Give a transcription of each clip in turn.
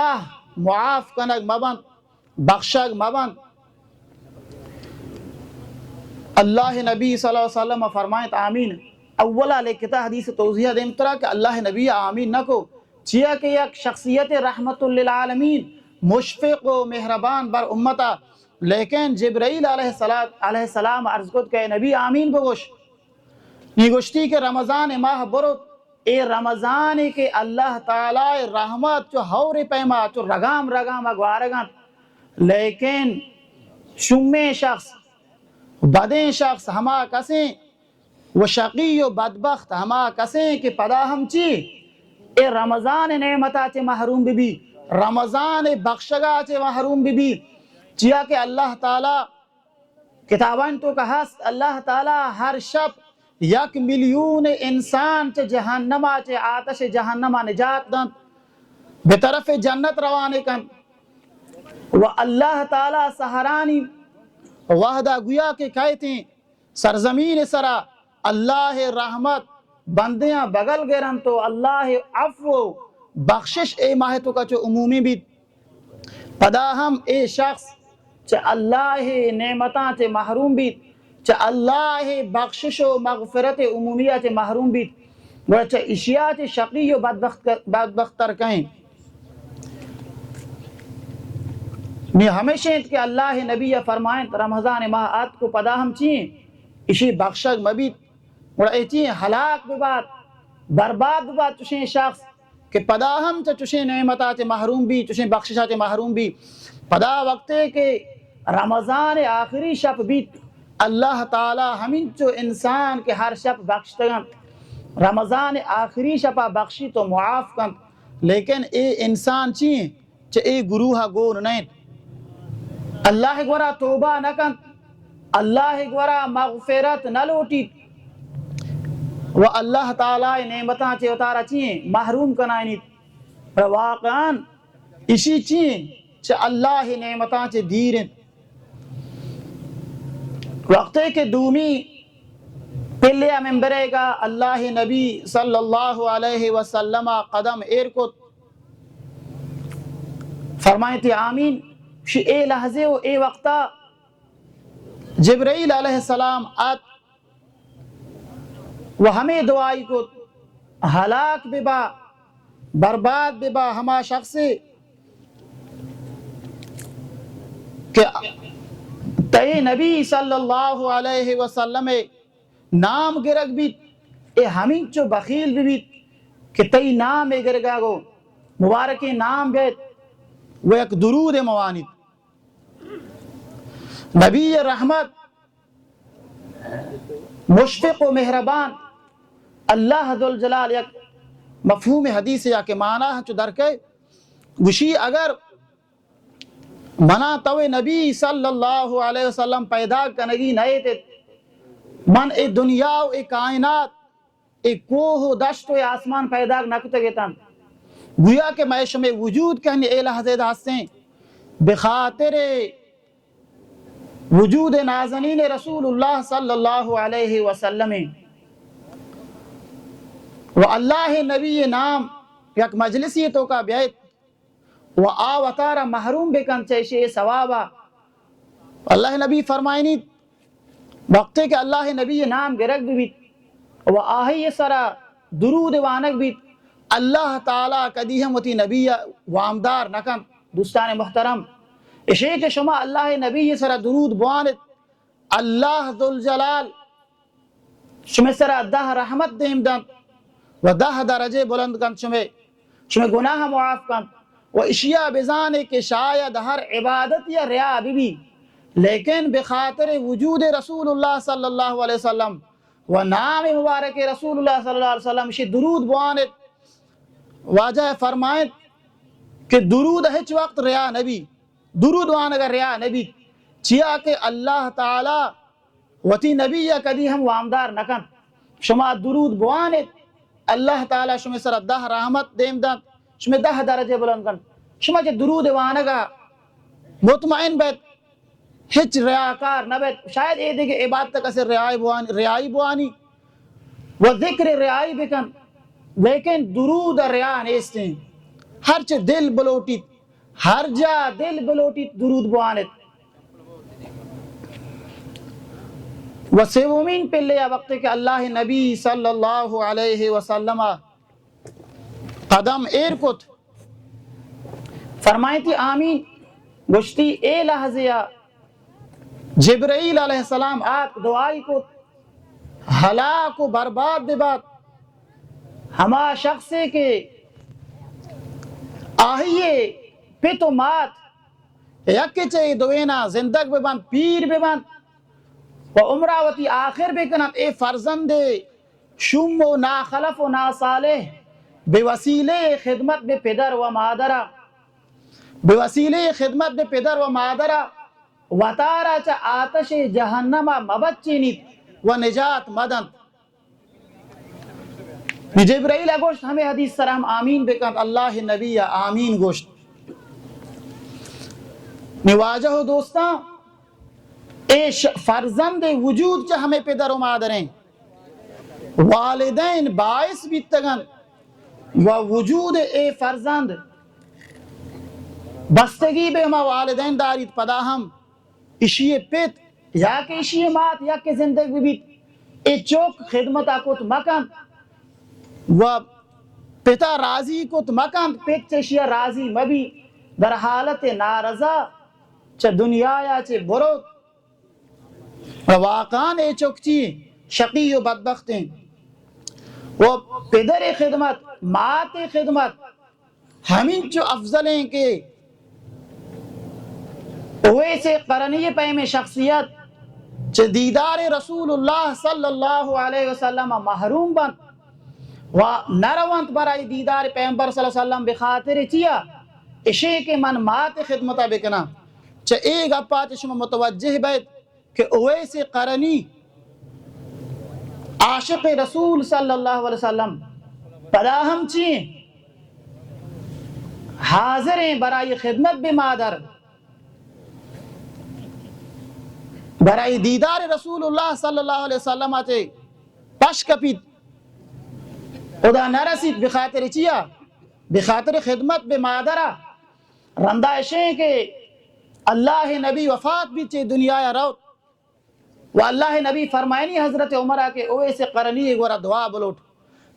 اللہ معاف کنگ مہ بنت، بخشگ مہ بنت۔ اللہ نبی صلی اللہ علیہ وسلم فرمائنت آمین۔ اولا لکھتا حدیث توضیح دیمترا کہ اللہ نبی آمین نہ کو، چیا کہ یک شخصیت رحمت للعالمین، مشفق و مہربان بر امتا، لیکن جبرائیل علیہ السلام، علیہ السلام عرض کت کہ اے نبی آمین بگوش۔ نی گوشتی کہ رمضان ماہ برت، اے رمضانے کہ اللہ تعالی رحمت چو ہور پیما چو رگام رگام گوارگ انت، لیکن شومیں شخص، بدیں شخص ہما کسیں و شقی و بدبخت ہما کسیں کہ پدا ہم چی اے رمضان نعمتا چہ محروم بہ بی، رمضان بخشگا چہ محروم بہ بی، چیا کہ اللہ تعالی کتابانی توکا ہست، اللہ تعالی ہر شپ یک میلیون انسان چہ جہنما، چہ آتش جہنما نجات دنت، بہ طرف جنت روانے کنت۔ و اللہ تعالی سحرانی وہدا گویا کہ کئیتیں سرزمین سرا اللہ رحمت بندیاں بغل گرنت و اللہ عفو و بخشش اے ماہ توکا چو عمومی بیت۔ پدا ہم اے شخص چہ اللہ نعمتاں چہ محروم بیت، چہ اللہ بخشش و مغفرت عمومیا چہ محروم بیت، گڑا چہ اشیا چہ شقی و بدبخت، بدبخت تر کئیں؟ نی ہمیش انت کہ اللہ نبی فرمائنت، رمضان ماہ آتک و پدا ہم چی انت؟ اشی بخشگ مہ بیت۔ گڑا اے چی ہلاک ببات، برباد ببات چشیں شخص کہ پدا ہم چہ چشیں نعمتا چہ محروم بی، چشیں بخششا چہ محروم بی۔ پدا وقتے کہ رمضان آخری شپ بیت، اللہ تعالی ہمینچو انسان کہ ہر شپ بخشتگ انت، رمضان آخری شپا بخشیت و معاف کنت، لیکن اے انسان چی انت؟ چہ اے گروہ ء گون نہ انت۔ اللہ ء گورا توبہ نہ کنت، اللہ ء گورا مغفرت نہ لوٹیت و اللہ تعالی ء نعمتاں چہ وتارا چی انت؟ محروم کنائینیت۔ پر واقعاً اشی چی انت؟ چہ اللہ ء نعمتاں چہ دیر انت۔ وقتے کہ دومی پلے ء ممبرے گا اللہ ء نبی صلی اللہ علیہ وسلم ء قدم ایر کت، فرمائیتی آمین۔ شی اے لحظے و اے وقتا جبرائیل علیہ السلام ات و ہمے دعائی کت، ہلاک ببا، برباد ببا ہما شخصے کہ تئی نبی صلی اللہ علیہ وسلم نام گرگ بیت، اے ہمینچو بخیل بہ بیت کہ تئی نام ء گرگا گوں مبارکیں نام بیت و یک درود ء موانیت۔ نبی رحمت، مشفق و مہربان، اللہ ذوالجلال یک مفہوم حدیث یا کہ معنی ہنچو درکئے، گوشی اگر منا تو نبی صلی اللہ علیہ وسلم پیدا کنگی نہ ایت، من اے دنیا و اے کائنات، اے کوہ و دشت و اے آسمان پیدا نہ کتگ اتنت۔ گویا کہ مئے شمے وجود کہ ہنی اے لحظے دا ہستیں، بخاطر وجود نازنین رسول اللہ صلی اللہ علیہ وسلم و اللہ نبی نام یک مجلسی توکا بیایت و آ وتارا محروم بکنت چہ اشی ثوابا۔ اللہ نبی فرمائنیت، وقتے کہ اللہ نبی نام گرگ ببیت و آہی سرا درود وانگ بیت، اللہ تعالی کدی ہم وتی نبی وامدار نہ کنت۔ دوستان محترم، اشی کہ شما اللہ نبی سرا درود بوانت، اللہ ذوالجلال شمئے سرا دہ رحمت دیم دنت و دہ درجے بلند کنت شمئے، شمئے گناہ معاف کنت و اشیا بزانے کہ شاید ہر عبادت یا ریا ببی، لیکن بخاطر وجود رسول اللہ صلی اللہ علیہ وسلم و نام مبارک رسول اللہ صلی اللہ علیہ وسلم شی درود بوانت۔ واجہ فرمائنت کہ درود ہچ وقت ریا نبی، درود وانگ ریا نبی، چیا کہ اللہ تعالی وتی نبی ء کدی ہم وامدار نہ کنت۔ شما درود بوان ات، اللہ تعالی شمئے سرا دہ رحمت دیم دنت، شمئے دہ درجہ بلند کنت۔ شما چہ درود وانگ ء مطمئن بیت، ہچ ریاکار نہ بیت۔ شاید اے دگہ عبادت ء کسے ریائی بوانی، ریائی بوانی و ذکر ریائی بکن، لیکن درود ء ریا نیستیں۔ ہرچہ دل بلوٹیت، ہر جا دل بلوٹیت درود بوانت۔ و سیومین پلے ءَ وقتے کہ اللہ نبی صلی اللہ علیہ وسلم ءَ قدم ایر کت، فرمائیتی آمین، گوشتی اے لحظے ءَ جبرائیل علیہ السلام آتک دعائی کت، ہلاک و برباد ببات ہما شخصے کہ آہی پت و مات یکے چہ اے دوینا زندگ ببنت، پیر ببنت و عمرا وتی آخر بکننت، اے فرزند شوم و ناخلف و ناصالح بہ وسیلہ خدمت بہ پدر و مادرا، بہ وسیلہ خدمت بہ پدر و مادرا وتارا چہ آتش جہنما مبچینیت و نجات مدنت۔ نی جبرائیل ءَ گوشت، ہمے حدیث سر ہم آمین بکنت، اللہ نبی ءَ آمین گوشت۔ نی واجہ و دوستاں، اے ش-، فرزند وجود چہ ہمے پدر و مادریں، والدین باعث بیتگن و وجود اے فرزند بستگی بہ ہما والدین داریت، پدا ہم اشی پت یا کہ اشی مات یا کہ زندگ ببیت، اے چک خدمتا کت مکنت و پتا راضی کت مکنت، پت چہ اشیا راضی مبی، در حالت نارضا چہ دنیایا چہ بروت۔ و واقعاً اے چک چی شقی و بدبختیں۔ و پدر خدمت، مات خدمت، ہمینچو افضل ایں کہ اویس قرنی پیم شخصیت چہ دیدار رسول اللہ صلی اللہ علیہ وسلم محروم بنت و نہ رونت برای دیدار پیغمبر صلی اللہ علیہ وسلم۔ بخاطر چیا؟ اشیں کہ من مات خدمتا بکناں۔ چہ اے گپا چہ شما متوجہ بیت کہ اویس قرنی عاشق رسول صلی اللہ علیہ وسلم پدا ہم چی حاضریں برای خدمت بہ مادر، برای دیدار رسول اللہ صلی اللہ علیہ وسلم چہ پش کپیت، خدا نرسیت۔ بخاطر چیا؟ بخاطر خدمت بہ مادرا۔ رندا اشیں کہ اللہ نبی وفات بیت، چہ دنیایا روت، و اللہ نبی فرمائنی حضرت عمرا کہ اویس قرنی گورا دعا بلوٹ۔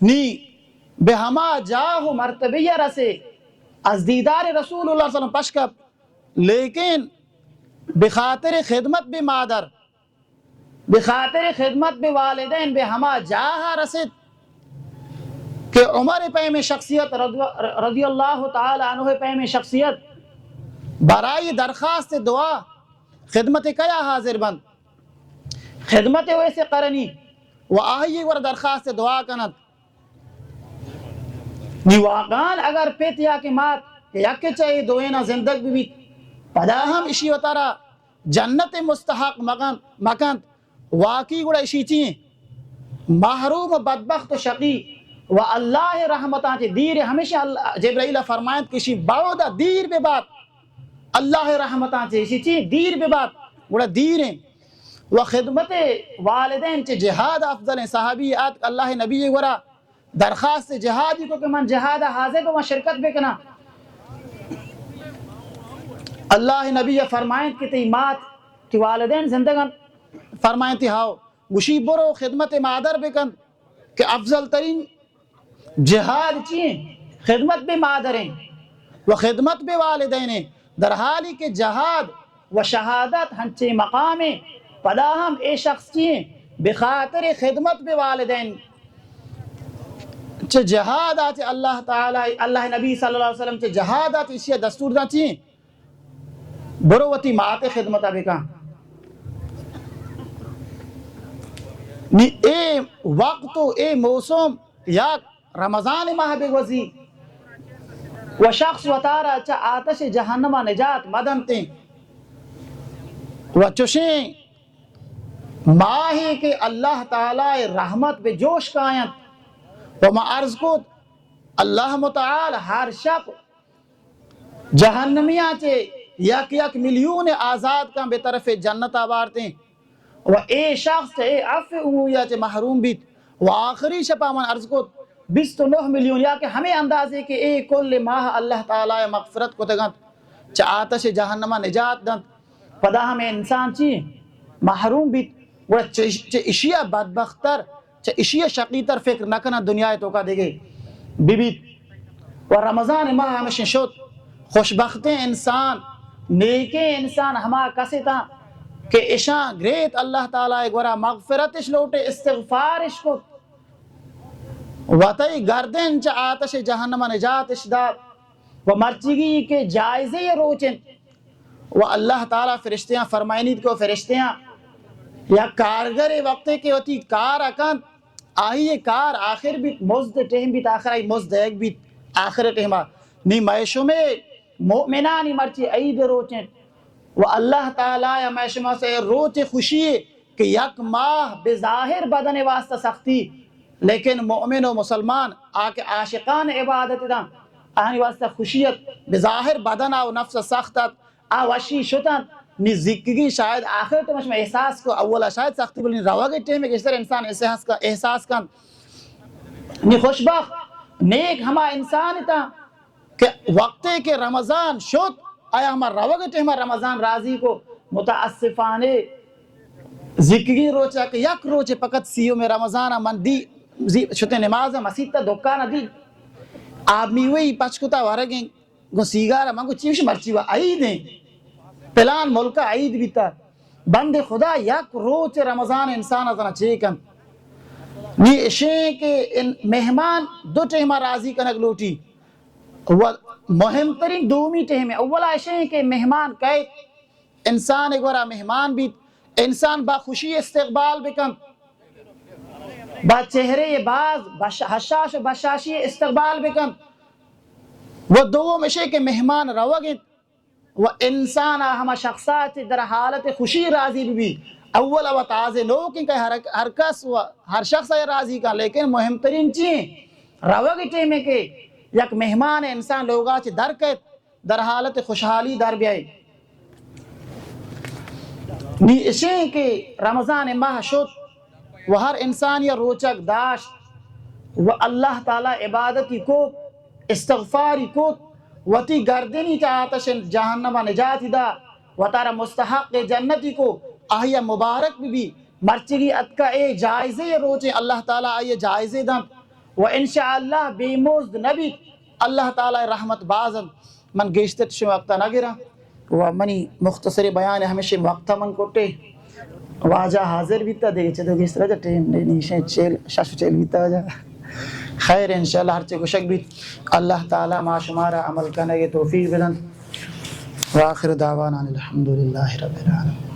نی بہ ہما جاہ و مرتبہ رسے، از دیدار رسول اللہ صلی اللہ علیہ وسلم پشکپ، لیکن بخاطر خدمت بہ مادر، بخاطر خدمت بہ والدین بہ ہما جاہ رسیت کہ عمر پیم شخصیت رضو-، رضی اللہ تعالی عنہ پیم شخصیت برای درخواست دعا خدمت کیا حاضر بنت؟ خدمت اویس قرنی و آہی گورا درخواست دعا کنت۔ نی واقعاً اگر پت یا کہ مات یکے چہ اے دوئینا زندگ ببیت، پدا ہم اشی وتارا جنت مستحق مکنت، مکنت، واقعی گڑا اشی چی؟ محروم و بدبخت و شقی و اللہ رحمتاں چہ دیر۔ ہمیشہ اللہ، جبرائیل فرمائنت کہ اشی بعد دیر ببات، اللہ رحمتاں چہ اشی چی؟ دیر ببات، گڑا دیریں۔ و خدمت والدین چہ جہاد افضل ہیں۔ صحابی آتک اللہ نبی گورا درخواست جہادی کو کہ من جہاد حاضر بہ من شرکت بکناں۔ اللہ نبی فرمائنت کہ تئی مات، تئی والدین زندگ انت؟ فرمائنتی ہاؤ۔ گوشی برو خدمت مادر بکن کہ افضل ترین جہاد چی ہیں؟ خدمت بہ مادریں و خدمت بہ والدینیں، در حالی کہ جہاد و شہادت ہنچیں مقامیں، پدا ہم اے شخص چی ہیں؟ بخاطر خدمت بہ والدین چہ جہاد آ چہ اللہ تعالی، اللہ نبی صلی اللہ علیہ وسلم چہ جہاد آ چہ اشیا دستور داں چی ہیں؟ برو وتی مات خدمت بکن۔ نی اے وقت و اے موسم یک رمضان ماہ بگوزی و شخص وتارا چہ آتش جہنما نجات مدنتیں و چوشیں ماہے کہ اللہ تعالی رحمت بہ جوش کاینت و ما عرض کت، اللہ متعال ہر شپ جہنمیاں چہ یک یک ملیون آزاد کن بہ طرف جنتا بارتیں۔ و اے شخص چہ اے عفو عمومی ء چہ محروم بیت۔ و آخری شپا من عرض کت، بیست و نہ ملیون، یا کہ ہمے اندازے کہ اے کل ماہ اللہ تعالی ء مغفرت کتگ انت، چہ آتش جہنم ءَ نجات دنت، پدا ہمے انسان چی محروم بیت، گڑا چہ، چہ اشی ءَ بدبختر، چہ اشی ءَ شقیتر فکر نہ کناں دنیا ءِ توکا دگہ بہ بیت۔ و رمضان ماہ ہمشیں شت، خوشبختیں انسان، نیکیں انسان ہما کس اتاں کہ اشاں گریت اللہ تعالی ءِ گورا مغفرتش لوٹے، استغفارش کت، وتئی گردن چہ آتش جہنم ءَ نجاتش دات۔ و مرچیگی کہ جائزے روچ انت، و اللہ تعالی فرشتیاں فرمائینیت کہ فرشتیاں، یک کارگرے وقتے کہ وتی کار ءَ کنت، آئی ءِ کار آخر بیت، مزد ٹیم بیت، آخر آئی مزد دیگ بیت آخر ٹیم ءَ۔ نی مئے شمے مؤمنانی مرچی عید روچ انت، و اللہ تعالی ءَ مئے شما سے روچ خوشی کہ یک ماہ بظاہر بدن واسطہ سختی، لیکن مؤمن و مسلمان آ کہ عاشقان عبادت داں، آہانی واسطہ خوشی ات۔ بظاہر بدن ءَ و نفس ءَ سخت ات، آ وشی شت انت۔ نی زکگی شاید آخر ٹیم ءَ شما احساس کو، اول ءَ شاید سختی، بلے نی روگ ءِ ٹیم ءَ گیشتر انسان احساس ک-، احساس کنت۔ نی خوشبخت نیک ہما انسان اتاں کہ وقتے کہ رمضان شت، آیا ہما روگ ءِ ٹیم ءَ رمضان راضی کو۔ متاسفانہ زکگی روچ ءَ کہ یک روچے فقط سیوم رمضان ءَ من دی، زی-، شتیں نماز ءَ مسیت ءَ دکان ءَ دی، آب میوہ ای پچ کتا ورگیں، گوں سیگار ءَ من گوں چیوش مرچی و عید ایں، پلان ملک ءَ عید بیتا۔ بند خدا یک روچ رمضان انسان ءَ زنا چے کنت؟ نی اشیں کہ ان مہمان دو ٹیم ءَ راضی کنگ لوٹی۔ و مہمترین دومی ٹیم ءَ، اولا اشیں کہ مہمان کئیت، انسان ءِ گورا مہمان بیت، انسان با خوشی استقبال بکنت، با چہرے باز بش-، ہشاش و بشاشی استقبال بکنت۔ و دوم اشیں کہ مہمان روگ انت، و انسان ءَ ہما شخص ءَ چہ در حالت خوشی راضی بہ بی۔ اول ءَ و تازہ نوک انت کہ ہر، ہر کس و ہر شخص ءَ راضی کن، لیکن مہمترین چی انت؟ روگ ٹیم ءَ کہ یک مہمان انسان لوگ ءَ چہ در کئیت، در حالت خوشحالی در بیائے۔ نی اشیں کہ رمضان ماہ شت، و ہر انسانی روچگ داشت و اللہ تعالی عبادتی کو، استغفاری کو، وتی گردنی چہ آتش جہنم نجاتی دا، وتارا مستحق جنتی کو، آہیا مبارک بہ بی۔ مرچگی اتکا اے جائزے روچے، اللہ تعالی آئی جائزے دنت و انشاءاللہ بے مزد نبیت۔ اللہ تعالی رحمت باز انت۔ من گیشتر شما وقتا نہ گراں و منی مختصر بیان ہمیشہ وقتا من کٹے۔ واجہ حاضر بیتا، دیگہ چدو گیشتر جا ٹیم نہیں، نیشیں چیل، شش چیل بیتا جا۔ خیر، انشاءاللہ ہرچے گشک بیت، اللہ تعالی ما شمارا عمل کنگے توفیق بدنت۔ و آخر دعوانا الحمدللہ رب العالمین۔